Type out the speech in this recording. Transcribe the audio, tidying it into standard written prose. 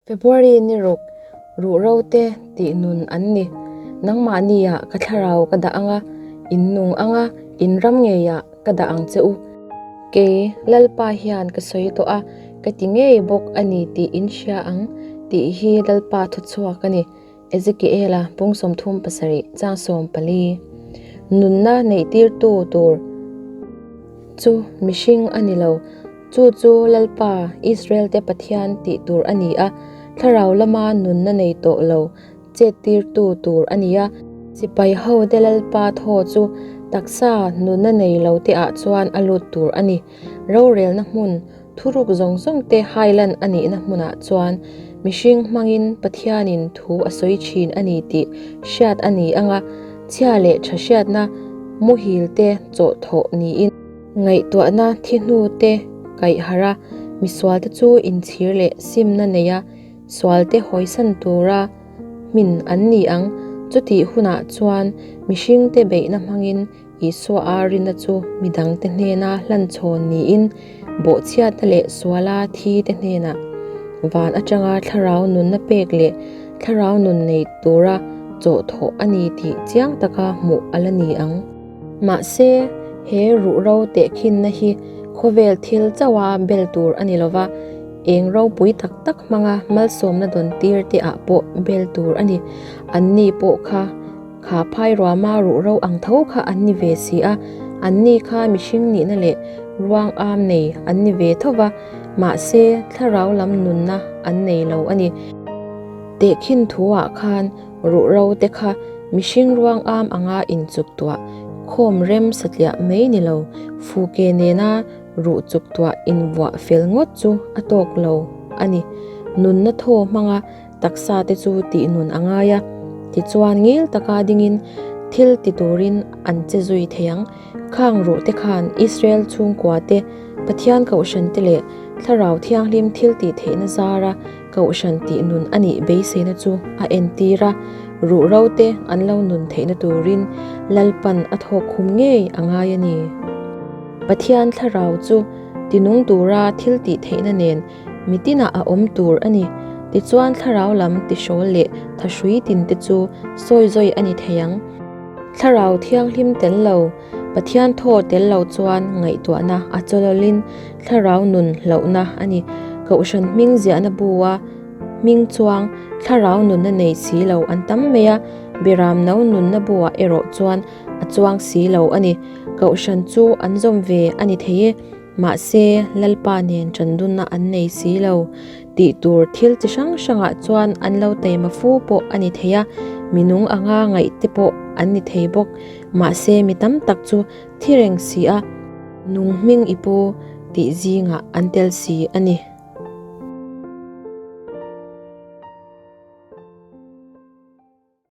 February ni ruk, ruhro te tih nun an ni. Nangmahniah ka thlarau ka dah ang a, in nung ang a, in ram ngeiah ka dah ang che u. Kei, Lalpa hian ka sawi tawh a, ka ti ngei bawk a ni tih in hria ang tih hi Lalpa thuchhuak a ni. Ezekiela pung 37 chang 14. Nunna neihtirtu tur chu mihring a ni lo. Chu chu Lalpa, Israel-te Pathian tih tur a ni a, thlarau lama nunna nei tawh lo chettirtu tur a ni a. Sipai hote Lalpa thaw chu taksa nunna nei lo te ah chuan a lut tur a ni. Rorelna hmun, thuruk zawng zawng te hailan a nihna hmunah chuan mihring hmangin Pathianin thu a sawi thin a ni tih hriat a ni ang a, chhia leh tha hriatna muhil te chawhthawh niin. Ngaihtuahna thi hnu te kaih harh a, misualte chu inchhir leh simna neia sualte hawisan tura hmin an ni ang. Chutih hunah chuan mihringte beihna hmangin Isua a rinna chu midangte hnena hlanchhawn niin bawhchhiatna leh suala thi te hnenah van atanga thlarau nunna pek leh thlarau nun nei tura chawhthawh a ni tih chiang taka hmuh a la ni ang. Mahse, he ruhro tehkhinna hi khawvel thil chauha bel tur a ni lova, eng ropui tak tak hmanga malsawmna dawn tir te ah pawh bel tur a ni. Anni pawh kha kha phai ruama ruhro ang tho kha an ni ve si a, anni kha mihring nihna leh ruang am nei an ni ve tho va, mahse thlarau lam nunna an nei lo a ni. Tehkhin thu ah khan Ruhro te kha mihring ruang am anga inchuk tuah khawm rem satliah mai ni lo, fuke nena ruh chuk tuah invuah fel ngawt chu a tawk lo a ni. Nunna thaw hmanga taksa te chu tih nun a ngai a, tichuan ngil taka dingin thil ti turin an che zui thei ang. Khang ruh te khan Israel chhungkua te, Pathian Kohhran te leh Thlarau Thianghlim thil tih theihna zara Kohhran tih nun a nih beiseina chu a entir a, ruhro te an lo nun theihna turin Lalpan a thawk khum ngei a ngai a ni. Pathian thlarau chu tinung tura thil tih theihna nen mitinah a awm tur a ni. Tichuan thlarau lam tihrawl leh thahrui tin te chu sawi zawi a ni thei ang. Thlarau thianghlim tel lo, Pathian thaw tel lo chuan ngaihtuahna a chawlawlin thlarau nun hlauhna a ni. Kohhran hming ziahna bua hming chuang thlarau nunna nei si lo an tam mai a, Biram no nunna buah erawh chuan a chuang si lo a ni. Kohhran chu an zawm ve a ni thei e. Mahse, Lalpa nen ṭandunna an nei si lo tih tur thil chi hrang hrangah chuan an lo taima fu pawh a ni thei a, minung anga ngaih te pawh an ni thei bawk. Mahse, mi tam tak chu thi reng si a, nung hming i pu tih zingah an tel si a ni.